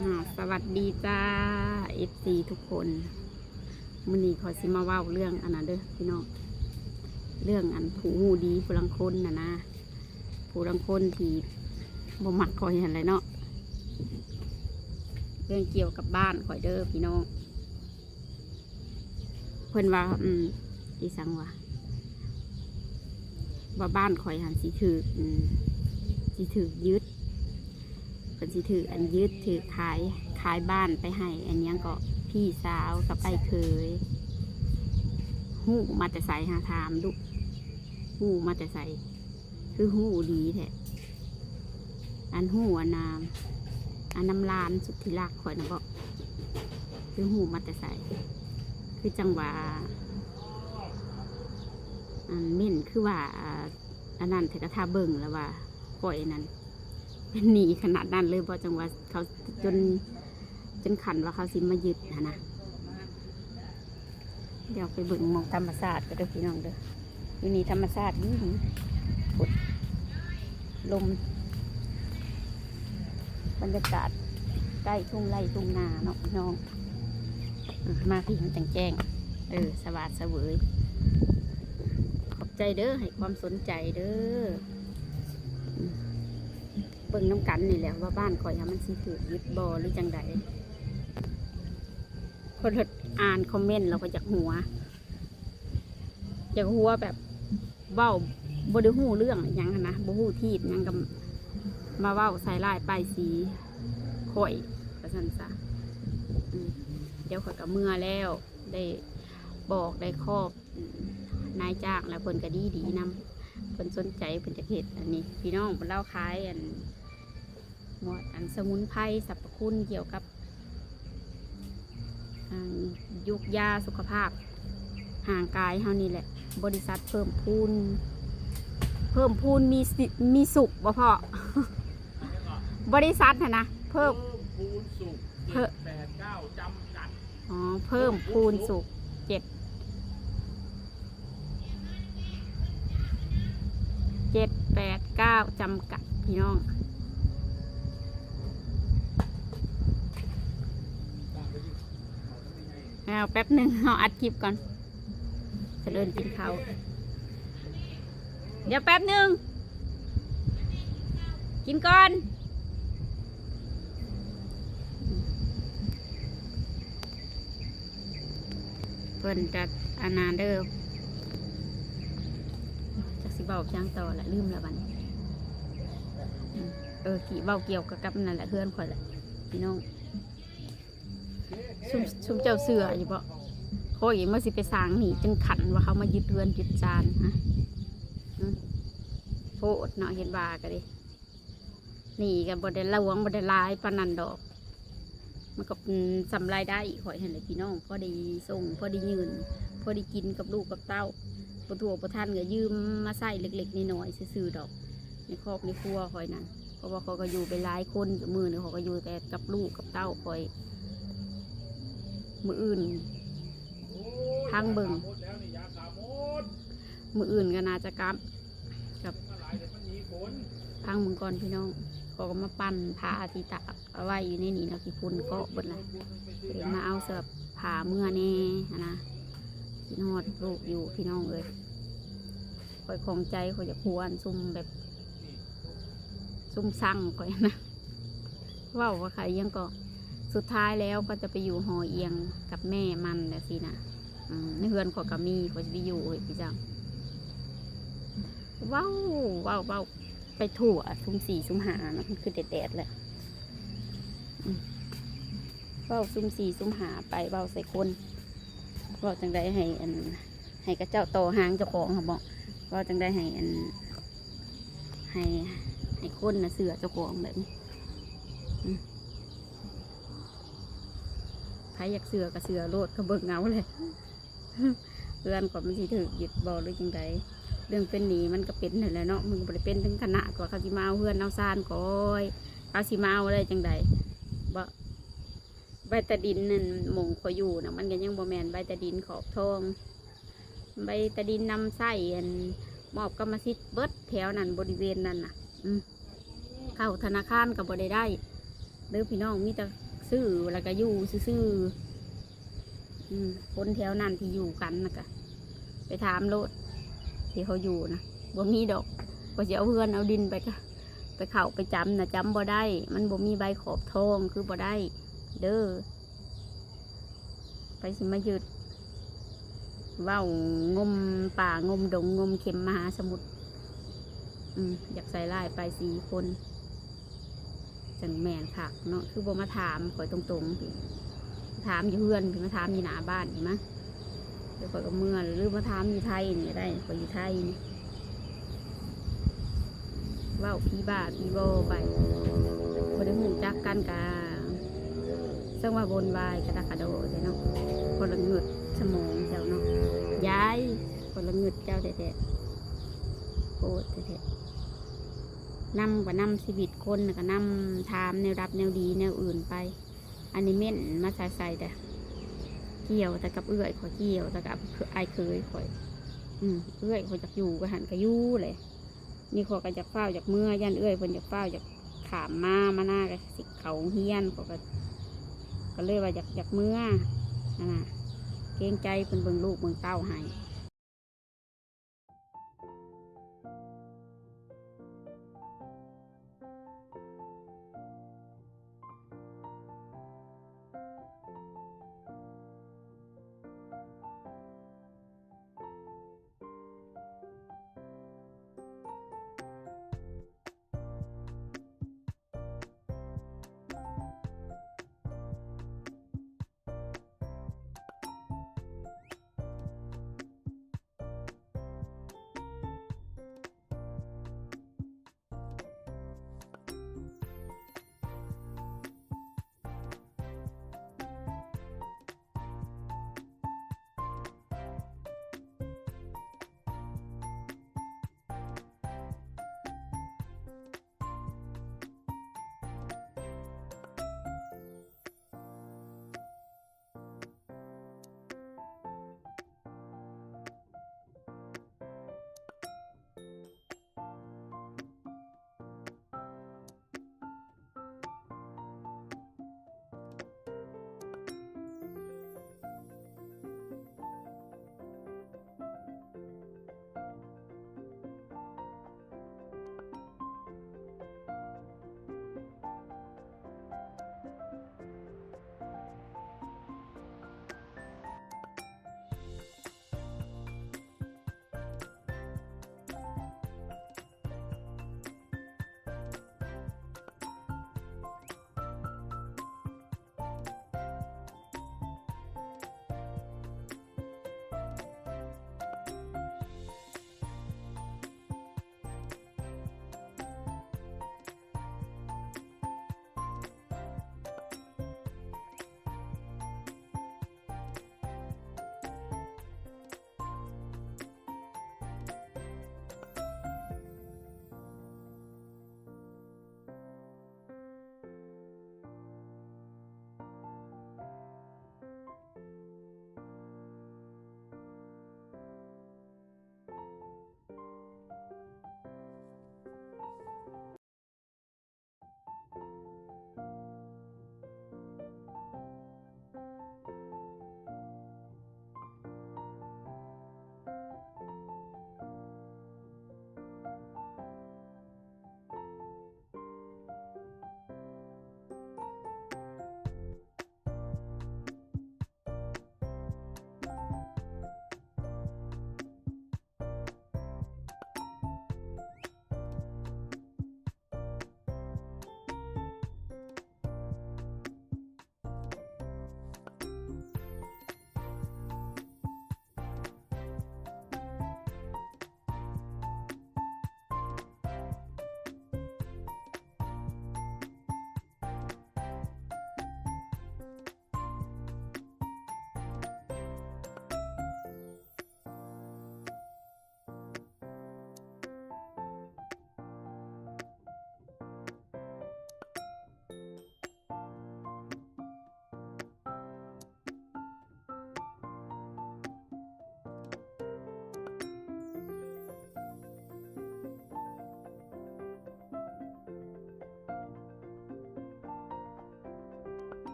ອ່າ ສະຫວັດດີຈ້າ ເອັຟຊີ ທຸກຄົນ. ມື້ນີ້ຂ້ອຍຊິມາເວົ້າເລື່ອງອັນນັ້ນເດີພີ່ນ້ອງ, ເລື່ອງອັນຜູ້ຮູ້ດີຜູ້ລາງຄົນນະນາ, ຜູ້ລາງຄົນທີ່ບໍ່ມັກຂ້ອຍຫັ້ນແຫຼະເນາະ. ເລື່ອງກ່ຽວກັບບ້ານຂ້ອຍເດີພີ່ນ້ອງ. ເພິ່ນວ່າ ອືມ ອີຫຍັງວະ ວ່າບ້ານຂ້ອຍຫັ້ນຊິຖືກ ອືມ ຊິຖືກຍຶດ, ເພິ່ນຊິຖືກອັນຍຶດ ຖືກຂາຍ ຂາຍບ້ານໄປໃຫ້ອັນຫຍັງເກາະ ພີ່ສາວກັບອ້າຍເຂີຍ. ຮູ້ມາແຕ່ໃສຫາ? ຖາມດຸ ຮູ້ມາແຕ່ໃສ? ຄືຮູ້ດີແທ້? ອັນຮູ້ອັນນາ ອັນນຳຫຼານສຸດທີ່ລັກຂ້ອຍນະເບາະ? ຄືຮູ້ມາແຕ່ໃສ? ຄືຈັ່ງວ່າ ອັນເມັ້ນຄືວ່າ ອັນນັ້ນແທ້ ກະຖ້າເບິ່ງແລ້ວວ່າຂ້ອຍນັ້ນເປັນໜີ້ຂະໜາດນັ້ນເລີຍເບາະ? ຈັ່ງວ່າເຂົາຈົນ ຈົນຂັ້ນວ່າເຂົາຊິມາຍຶດຫັ້ນນະ. ດຽວໄປເບິ່ງໝ່ອງທຳມະຊາດກັນເດີພີ່ນ້ອງເດີ. ຢູ່ນີ້ທຳມະຊາດດີໆ ພຸ້ນ ລົມ ບັນຍາກາດໃກ້ທົ່ງໄຮ່ທົ່ງນາເນາະພີ່ນ້ອງ. ອືມ ມາພີ້ມັນຈັ່ງແຈ້ງ ເອີ ສະຫວາດສະເຫວີຍ. ຂອບໃຈເດີ ໃຫ້ຄວາມສົນໃຈເດີ. ອືມ ເບິ່ງນຳກັນນີ້ແຫຼະວ່າບ້ານຂ້ອຍຫັ້ນມັນຊິຖືກຍຶດບໍ່ ຫຼືຈັ່ງໃດ. ເພິ່ນເຮັດ ອ່ານຄອມເມັນແລ້ວກໍຢາກຫົວ ຢາກຫົວແບບເວົ້າບໍ່ໄດ້ຮູ້ເລື່ອງອີຫຍັງຫັ້ນນະ, ບໍ່ຮູ້ທີບຫຍັງກໍມາເວົ້າໃສ່ຮ້າຍປ້າຍສີຂ້ອຍ ວ່າຊັ້ນຊະ. ອືມ ດຽວຂ້ອຍກໍເມືອແລ້ວ ໄດ້ບອກໄດ້ຂອບນາຍຈ້າງແລ້ວ ເພິ່ນກໍດີໆນຳ, ເພິ່ນສົນໃຈ ເພິ່ນຢາກເຮັດອັນນີ້ ພີ່ນ້ອງ. ເພິ່ນລາວຂາຍອັນ ໝວດອັນສະໝຸນໄພ ສັບພະຄຸນກ່ຽວກັບ ອ່າ ຢູກຢາສຸຂະພາບຮ່າງກາຍເຮົານີ້ແຫຼະ. ບໍລິສັດເພີ່ມພູນ ເພີ່ມພູນມີ ມີສຸກບໍ່ພໍ່? ບໍລິສັດຫັ້ນນະ ເພີ່ມ ເພີ່ມພູນສຸກ ເພິ່ມ ເພີ່ມພູນສຸກ ເຈັດ ເຈັດແປດເກົ້າ ຈຳກັດ ພີ່ນ້ອງ. ເອົາແປັບໜຶ່ງ ເຮົາອັດຄລິບກ່ອນ ສະເລີນກິນເຂົ້າ. ດຽວແປັບໜຶ່ງ ກິນກ່ອນ. ເພິ່ນຈະອັນນັ້ນເດີ ຈັກຊິເວົ້າຫຍັງຕໍ່ລະ ລືມລະບັດນີ້. ອືມ ເອີ ຊິເວົ້າກ່ຽວກັບນັ້ນແຫຼະ ເຮືອນຂ້ອຍແຫຼະພີ່ນ້ອງ. ຊຸມ ຊຸມເຈົ້າເຊື່ອຢູ່ບໍ່? ຂ້ອຍມັນຊິໄປສ້າງໜີ້ຈົນຂັ້ນວ່າເຂົາມາຍຶດເຮືອນຍຶດຊານ ຮະ? ອືມ ໂພດເນາະ ເຮັດວ່າກໍດີ. ໜີ້ກໍບໍ່ໄດ້ຫຼວງ ບໍ່ໄດ້ຫຼາຍປານນັ້ນດອກ, ມັນກໍ ອືມ ສ່ຳລາຍໄດ້ຂ້ອຍຫັ້ນແຫຼະພີ່ນ້ອງ, ພໍໄດ້ສົ່ງ ພໍໄດ້ຍື່ນ ພໍໄດ້ກິນກັບລູກກັບເຕົ້າ, ບໍ່ທົ່ວບໍ່ທັນກໍຢືມມາໃຊ້ເລັກໆນ້ອຍໆຊື່ໆດອກ ໃນຄອບໃນຄົວຂ້ອຍນັ້ນ. ເພາະວ່າຂ້ອຍກໍຢູ່ໄປຫຼາຍຄົນ, ມື້ນີ້ຂ້ອຍກໍຢູ່ແຕ່ກັບລູກກັບເຕົ້າຂ້ອຍ. ມື້ອື່ນ ພັງເບິ່ງ ມື້ອື່ນກໍໜ້າຈະກັບ ກັບ ພັງເບິ່ງກ່ອນພີ່ນ້ອງ. ຂ້ອຍກໍມາປັ່ນຜ້າທີ່ຕາກເອົາໄວ້ຢູ່ໃນນີ້ເນາະ, ຂີ້ຝຸ່ນເກາະເບິດລະ, ກໍເລີຍມາເອົາເສື້ອຜ້າເມືອແດ່ຫັ້ນນະ. ຄິດຮອດລູກຢູ່ພີ່ນ້ອງເອີຍ. ຂ້ອຍຂ້ອງໃຈ, ຂ້ອຍຢາກຮູ້ອັນຊຸມແບບ ຊຸມຊັງຂ້ອຍນະ. ເວົ້າວ່າຂາຍຫຍັງເກາະ ສຸດທ້າຍແລ້ວກໍຈະໄປຢູ່ຫໍອຽງກັບແມ່ມັນແລ້ວຊີ້ນະ. ອືມ ໃນເຮືອນຂ້ອຍກໍມີ, ຂ້ອຍຊິໄປຢູ່ເຮັດໄປຈັ່ງ. ເວົ້າ ເວົ້າ ເວົ້າໄປທົ່ວ ຊຸມສີ່ຊຸມຫ້ານະ, ມັນຄືແດດໆແຫຼະ. ອືມ ເວົ້າຊຸມສີ່ຊຸມຫ້າໄປ, ເວົ້າໃສ່ຄົນ. ເວົ້າຈັ່ງໃດໃຫ້ອັນ ໃຫ້ເຂົາເຈົ້າຕໍ່ຫາງເຈົ້າຂອງຫັ້ນເບາະ? ເວົ້າຈັ່ງໃດໃຫ້ອັນ ໃຫ້ ໃຫ້ຄົນນະເຊື່ອເຈົ້າຂອງແບບນີ້? ອືມ ໃຜຢາກເຊື່ອກໍເຊື່ອໂລດ, ກໍເບິ່ງເອົາແຫຼະ. ເຮືອນຂ້ອຍມັນຊິຖືກຍຶດບໍ່ ຫຼືຈັ່ງໃດ? ເລື່ອງເປັນໜີ້ມັນກໍເປັນຫັ້ນແຫຼະເນາະ, ມັນກໍບໍ່ໄດ້ເປັນເຖິງຂະໜາດວ່າເຂົາຊິມາເອົາເຮືອນເອົາຊານຂ້ອຍ. ເຂົາຊິມາເອົາໄດ້ຈັ່ງໃດ? ບໍ່ ໃບຕາດິນນັ້ນ ໝ່ອງຂ້ອຍຢູ່ນະ ມັນກໍຍັງບໍ່ແມ່ນໃບຕາດິນຂອບທອງ, ໃບຕາດິນນຳໃຊ້ ອັນ ມອບກຳມະສິດເບິດແຖວນັ້ນ ບໍລິເວນນັ້ນນະ. ອືມ ເຂົ້າທະນາຄານກໍບໍ່ໄດ້ໄດ້ເດີພີ່ນ້ອງ, ມີແຕ່ ຊື້ ແລ້ວກໍຢູ່ຊື່ໆ. ອືມ ຄົນແຖວນັ້ນທີ່ຢູ່ກັນນະ ກໍໄປຖາມໂລດ ທີ່ເຂົາຢູ່ນະ ບໍ່ມີດອກ. ກໍຊິເອົາເຮືອນເອົາດິນໄປ ໄປເຂົ້າໄປຈຳນະ ຈຳບໍ່ໄດ້. ມັນບໍ່ມີໃບຂອບທອງ ຄືບໍ່ໄດ້ເດີ້. ໃຜຊິມາຍຶດ ເວົ້າງົມປ່າງົມດົງ ງົມເຂັມມະຫາສະໝຸດ. ອືມ ຢາກໃສ່ຮ້າຍໄປສີ່ຄົນ ຈັ່ງແມ່ນຄັກເນາະ. ຄືບໍ່ມາຖາມຂ້ອຍຕົງໆ ມາຖາມຢູ່ເຮືອນ ມາຖາມຢູ່ໜ້າບ້ານນີ້ມະ. ດຽວຂ້ອຍກໍເມືອ ຫຼືມາຖາມຢູ່ໄທນີ້ກໍໄດ້ ຂ້ອຍຢູ່ໄທນີ້. ເວົ້າຜີບ້າຜີບໍໄປ ບໍ່ໄດ້ຮູ້ຈັກກັນກະ ຈັ່ງວ່າວຸ່ນວາຍກະດະກະໂດແທ້ເນາະ. ຄົນລະງຶດສະໝອງເຈົ້າເນາະ ຍາຍ ຄົນລະງຶດເຈົ້າແທ້ໆ ໂພດແທ້ໆ. ນຳກໍນຳຊີວິດຄົນ ແລ້ວກໍນຳຖາມແນວດັບແນວດີແນວອື່ນໄປ. ອັນນີ້ເມັ້ນມາໃສ່ໆ ແຕ່ກ່ຽວແຕ່ກັບເອື້ອຍຂ້ອຍ ກ່ຽວແຕ່ກັບອ້າຍເຂີຍຂ້ອຍ. ອືມ ເອື້ອຍຂ້ອຍຢາກຢູ່ກະຫັ້ນກະຢູ່ແຫຼະ. ນີ້ຂ້ອຍກໍຢາກຟ້າວຢາກເມືອ ຢ້ານເອື້ອຍເພິ່ນຢາກຟ້າວຢາກຂ້າມມາ ມານາກໍຊິເຂົ້າໂຮງຮຽນ ຂ້ອຍກໍ ກໍເລີຍວ່າຢາກ ຢາກເມືອຫັ້ນນະ ເກງໃຈເພິ່ນເບິ່ງລູກເບິ່ງເຕົ້າໃຫ້.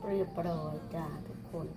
เรียบร้อยจ้าทุกคน